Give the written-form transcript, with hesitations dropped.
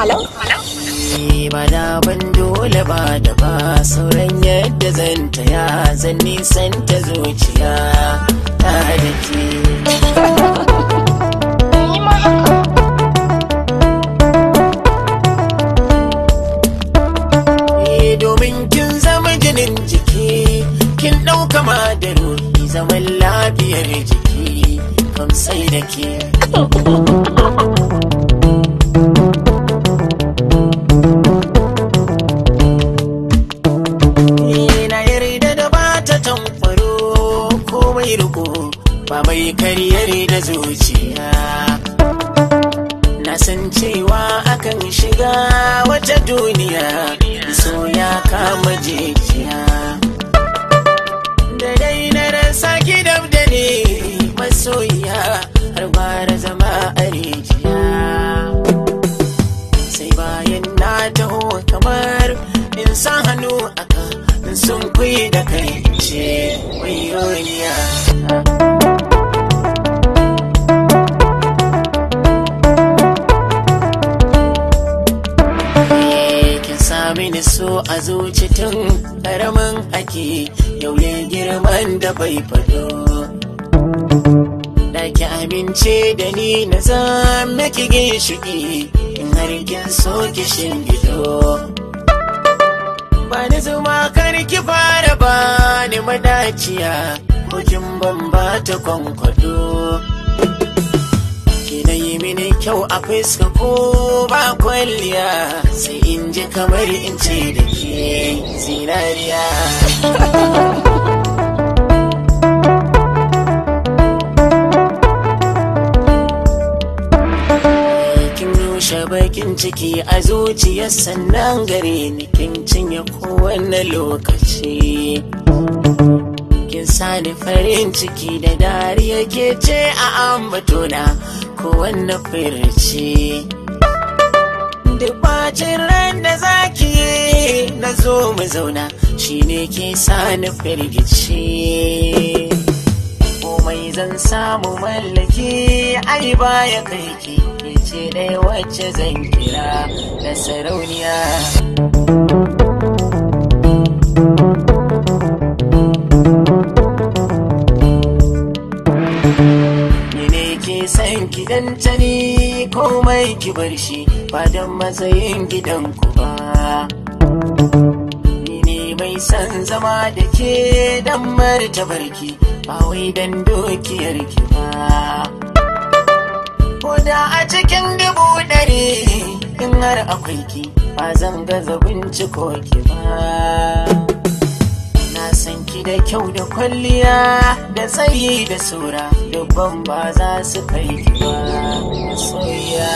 Hello? Ba da ban dole ba da ba sauran yadda zan taya zan nisan ta zuciya ta da ke. Ni ma haka. Domin kin zama jinin jiki, kin ɗauka ma da ruhi zaman lafiyar jiki kam sai da ke. Na yarda da ba ta tankwaro komai riko ba mai karyar da zuciya. Na san cewa akan shiga wata duniya so ya kama jijiya. Da dai na rasa ki dab da ni masoyiya har gwara zama a rijiya. Sai bayan na taho kamar in sa hannu aka in sun kui da kai in ce wayoniya. Kin sami ni so a zuci tun karamin ake yau ya girman da bai fado. Da ki amince da ni na zama ki ginshiki in har kin so ki shingido. Ba ni zuma kar ki fara ba ni madaciya ko kin ban ba ta kwankwado. Ki na yi mini kyau a fuska ko ba kwalliya sai in ji kamar in ce da ke zinariya. Kin rushe bakin ciki a zuciya sannan gare ni kin cinye kowane lokaci. Kin sani farin ciki da dariya ke ce a ambatona kowanne firci. Duk bacin ran da zaki yi na zo mu zauna shine ke sani firgici. Komai zan samu mallaki ai baya kai ki ke ce ɗaya wacce zan kira da sarauniya. Ni ne ke san ki dan tani komai ki bar shi ba dan matsayin gidanku ba. Ni ne mai san zama da ke dan martabarki ba wai dan dukiyarki ba. Ko da a cikin 100,000 in har akwai ki ba zan gaza binciko ki ba. Na san ki da kyau da kwalliya da tsayi da sura dubban ba za su kai ki ba soyayya.